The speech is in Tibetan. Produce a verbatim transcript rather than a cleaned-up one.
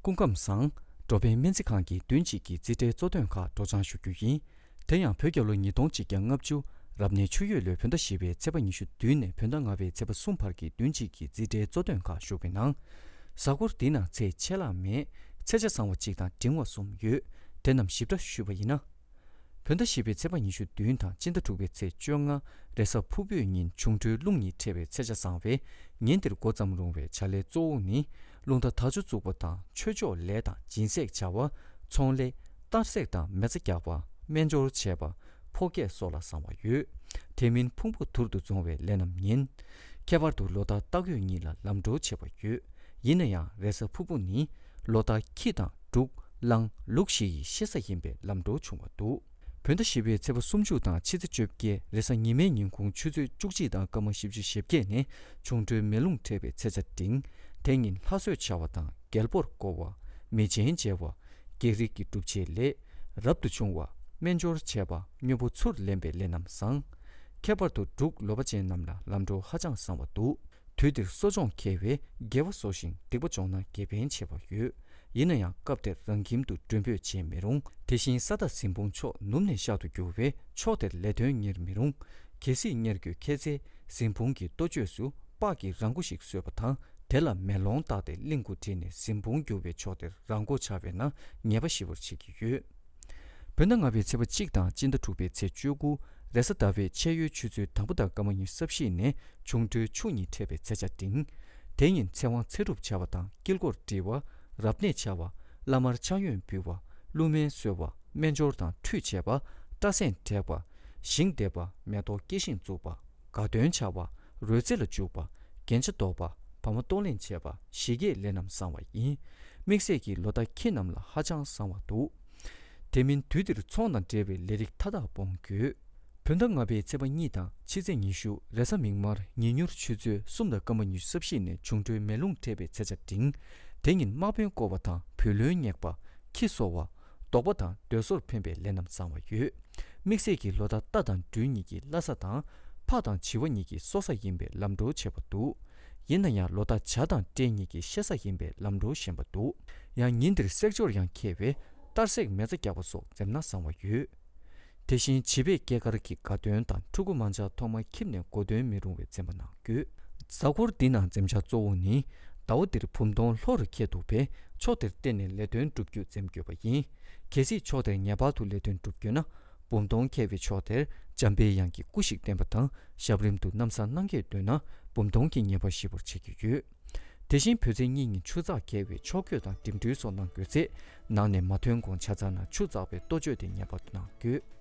སྐུ་ཁམས་བཟང་། འགྲོ་ཕན་སྨན་རྩིས་ཁང་གི་བདུན་གཅིག་གི་རྩིས་ཁྲའི་གཙོ་དོན་ཁག་སྒྲོག་སྦྱང་ཞུ་རྒྱུ་ཡིན། དེ་ཡང་བོད་རྒྱལ་ལོ་ཉིས་སྟོང་གཅིག་བརྒྱ་ལྔ་བཅུ་རབ་གནས་ཆུ་ཡོས་ལོའི་བོད་ཟླ་བཞི་པའི་ཚེས་པ་ཉི་ཤུ་བདུན་ནས་བོད་ཟླ་ལྔ་པའི་ཚེས་པ་གསུམ་བར་གྱི་བདུན་གཅིག་གི་རྩིས་ཁྲའི་གཙོ་དོན་ཁག་ཞུ་བའི་ནང་། གཟའ་འཁོར་འདིའི་ནང་ཚེས་ཆད་ལྷག་མེད། ཚེས་ཆ་བཟང་བ་གཅིག་དང་འབྲིང་བ་གསུམ་ཡོད། དེ་རྣམས་ཞིབ་ཕྲ་ཞུས་པ་ཡིན་ན། བོད་ཟླ་བཞི་པའི་ཚེས་པ་ཉི་ཤུ་བདུན་དང་སྤྱི་ཟླ་དྲུག་པའི་ཚེས་བཅོ་ལྔ། རེས་གཟའ་ཕུར་བུའི་ཉིན་འབྱུང་འཕྲོད་རླུང་གཉིས་འཕྲད་པའི་ཚེས་ཆ་བཟང་བས། ཉིན་འདིར་འགོ་བརྩམས་རུང་བའི་བྱ་ལས་གཙོ་བོ་ནི། རླུང་རྟ་དར་ལྕོག་བཙུགས་པ་དང་ཆོས་ཕྱོགས་ལས་དང་སྦྱིན་སྲེག་བྱ་བ། ཚོང་ལས། གཏར་སྲེག་དང་མེ་བཙའ་རྒྱག་པ། སྨན་སྦྱོར་བྱེད་པ། ཕོ་སྐྱེས་སོགས་ལ་བཟང་བ་ཡོད། དེ་མིན་ཕུང་པོ་དུར་དུ་རྫོང་བའི་ལས་རྣམས་ཉན། ཁྱད་པར་དུ་ལོ་རྟགས་རྟ་རྒོད་གཉིས་ལ་ལམ་འགྲོ་བྱེད་པ་ཡོད། ཡིན་ན་ཡང་རེས་གཟའ་ཕུར་བུ་ནི། ལོ་རྟགས་ཁྱི་དང་འབྲུག་གླང་ལུག་བཞི་ཡི་གཤེད་གཟའ་ཡིན་པས་ལམ་འགྲོ་བྱུང་བ་འདུག་བོད་ཟླ་བཞི་པའི་ཚེས་པ་སུམ་ཅུ་དང་ཕྱི་ཚེས་བཅོ་བརྒྱད་རེས་གཟའ་ཉི་མའི་ཉིན་གུང་ཆུ་ཚོད་བཅུ་གཅིག་དང་སྐར་མ་བཞི་བཅུ་ཞེ་བརྒྱད་ནས་འབྱུང་འཕྲོད་མེ་རླུང་འཕྲད་པའི་ཚེས་ཆ་འབྲིང་། དེ་ཉིན་ལྷ་གསོལ་བྱ་བ་དང་རྒྱལ་པོར་བསྐོར་བ། མི་ཆེན་མཇལ་བ། བགེགས་རིགས་ཀྱི་སྒྲུབ་བྱེད་ལས། རབ་ཏུ་བྱུང་བ། སྨན་སྦྱོར་བྱེད་པ། དངོས་པོ་ཚུར་ལེན་པའི་ལས་རྣམས་བཟང་། ཁྱད་པར་དུ་འབྲུག་ལོ་པ་ཅན་རྣམས་ལ་ལམ་འགྲོ་ཧ་ཅང་བཟང་བ་འདུག་དུས་འདིར་གསོ་སྦྱོང་འཁེལ་བས་དགེ་བ་གསོ་ཞིང་སྡིག་པ་སྦྱོང་ན་དགེ་ཕན་ཆེ་བ་ཡོད། ཡིན་ན་ཡང་སྐབས་དེར་རང་ཁྱིམ་དུ་མགྲོན་འབོད་བྱེད་མི་རུང་། དེ་བཞིན་ས་བདག་གཟིམ་དཔུང་ཕྱོགས་ནུབ་ནས་ཤར་དུ་རྒྱུ་བས་ཕྱོགས་དེར་ལས་དོན་གཉེར་མི་རུང་། གལ་སྲིད་གཉེར་དགོས་ཁེལ་ཚེ་གཟིམ་དཔུང་གི་ལྟོ་ཆས་སུ་སྤགས་ཀྱི་ར་མགོ་ཞིག་བཟོས་པ་དང་དེ་ལ་མེ་ལོང་བཏགས་ཏེ་གླིང་དགུ་བྲིས་ནས་གཟིམ་དཔུང་རྒྱུ་བའི་ཕྱོགས་དེར་ར་མགོ་བྱ་བས་ན་ཉེས་པ་ཞི་བར་བྱེད་ཀྱི་ཡོད། བོད་ཟླ་ལྔ་པའི་ཚེས་པ་གཅིག་དང་སྤྱི་ཟླ་དྲུག་པའི་ཚེས་བཅུ་དགུ། རེས་གཟའ་ཟླ་བའི་ཕྱེད་ཡོལ་ཆུ་ཚོད་དང་པོ་དང་སྐར་མ་ཉི་ཤུ་རྩ་བཞི་ནས་འབྱུང་འཕྲོད་ཆུ་གཉིས་འཕྲད་པའི་ཚེས་ཆ་འབྲིང་། དེ་ཉིན་ཚེ་དབང་ཚེ་སྒྲུབ་བྱ་བ་དང་དཀྱིལ་འཁོར་འབྲི་བ། རབ་གནས་བྱ་བ། བླ་མར་ཕྱག་གཡོན་འབུལ་བ། ཀླུ་སྨན་གསོལ་བ། སྨན་སྦྱོར་དང་ཁྲུས་བྱེད་པ། སྐྲ་སེན་བྲེག་པ། ཞིང་འདེབས་པ། མེ་ཏོག་སྐྱེ་ཞིང་འཛུགས་པ། དགའ་སྟོན་བྱ་བ། རོལ་རྩེད་ལ་འཇུག་པ། རྒྱན་ཆ་འདོགས་པ། བ་མ་གཏོར་ལེན་བྱེད་པ། ཞི་རྒྱས་ལས་རྣམས་བཟང་བ་ཡིན། དམིགས་བསལ་གྱིས་ལོ་རྟགས་ཁྱི་རྣམས་ལ་ཧ་ཅང་བཟང་བ་འདུག་དེ་མིན་དུས་འདིར་ཚོང་དང་འབྲེལ་བའི་ལས་རིགས་མཐའ་དག་སྤོང་དགོས། བོད་ཟླ་ལྔ་པའི་ཚེས་པ་གཉིས་དང་ཕྱི་ཚེས་ཉི་ཤུ་རེས་གཟའ་མིག་དམར་ཉིན་མྱུར་ཆུ་ཚོད་གསུམ་དང་སྐར་མ་ཉི་ཤུ་རྩ་བཞི་ནས་འབྱུང་འཕྲོད་མེ་རླུང་འཕྲད་པའི་ཚེས་ཆ་འབྲིང་། དེ་ཉིན་དམག་དཔོན་བསྐོ་བ་དང་བུ་ལོན་བསྙེགས་པ། ཁྱི་གསོ་བ། བཟློག་པ་དང་སྡོད་གསོར་ཕན་པའི་ལས་རྣམས་བཟང་བ་ཡོད། དམིགས་བསལ་གྱིས་ལོ་རྟགས་རྟ་དང་སྦྲུལ་གཉིས་ཀྱི་བླ་གཟའ་དང་། ཕག་དང་བྱི་བ་གཉིས་ཀྱི་སྲོག་གཟའ་ཡིན་པས་ལམ་འགྲོ་བྱེད་པ་འདུག་ཡིན་ན་ཡང་ལོ་རྟགས་བྱ་དང་སྤྲེལ་གཉིས་ཀྱི་གཤེད་གཟའ་ཡིན་པས་ལམ་འགྲོ་ཞན་པ་འདུག་ཡང་ཉིན་འདིར་སྲེག་སྦྱོར་ཡང་འཁེལ་བས་གཏར་སྲེག་མེ་བཙའ་རྒྱག་པ་སོགས་འཛེམ་ན་བཟང་བ་ཡོད། དེ་བཞིན་བྱིས་པའི་སྐྱེས་སྐར་གྱི་དགའ་སྟོན་དང་ཕྲུ་གུ་དམར་འབྱར་ཐོག་མར་ཁྱིམ་ནས་འགོ་འདོན་མི་རུང་བའི་འཛེམ་པ་གནང་དགོས། གཟའ་འཁོར་འདི་ནང་འཛེམ་བྱ་གཙོ་བོ་ནི། ཟླ་བ་འདིར་བུམ་སྟོང་ལྷོ་རུ་འཁེལ་འདུག་པས་ཕྱོགས་དེར་བལྟས་ནས་ལས་དོན་བསྒྲུབ་རྒྱུ་འཛེམ་དགོས་པ་ཡིན། གལ་སྲིད་ཕྱོགས་དེར་ངེས་པར་དུ་ལས་དོན་བསྒྲུབ་དགོས་ན། བུམ་སྟོང་འཁེལ་བའི་ཕྱོགས་དེར་འཇམ་པའི་དབྱངས་ཀྱི་སྐུ་ཞིག་བསྟན་པ་དང་ཞབས་རིམ་དུ་ནམ་བཟང་གནང་གལ་འདོད་ན་བུམ་སྟོང་གི་ངེས་པར་ཞི་བར་བྱེད་ཀྱི་ཡོད། དེ་བཞིན་བོད་ཚེས་གཉིས་ཉིན་ཆུ་ཚགས་འཁེལ་བས་ཕྱོགས་བགོས་དང་འགྲིམ་འགྲུལ་སོགས་གནང་དགོས་ཚེ། ནང་ནས་མ་ཐོན་གོང་ཆ་ཚང་ན་ཆུ་འཛག་པའི་ལྟོ་བཅོས་དེ་ངེས་པར་དུ་གནང་དགོས།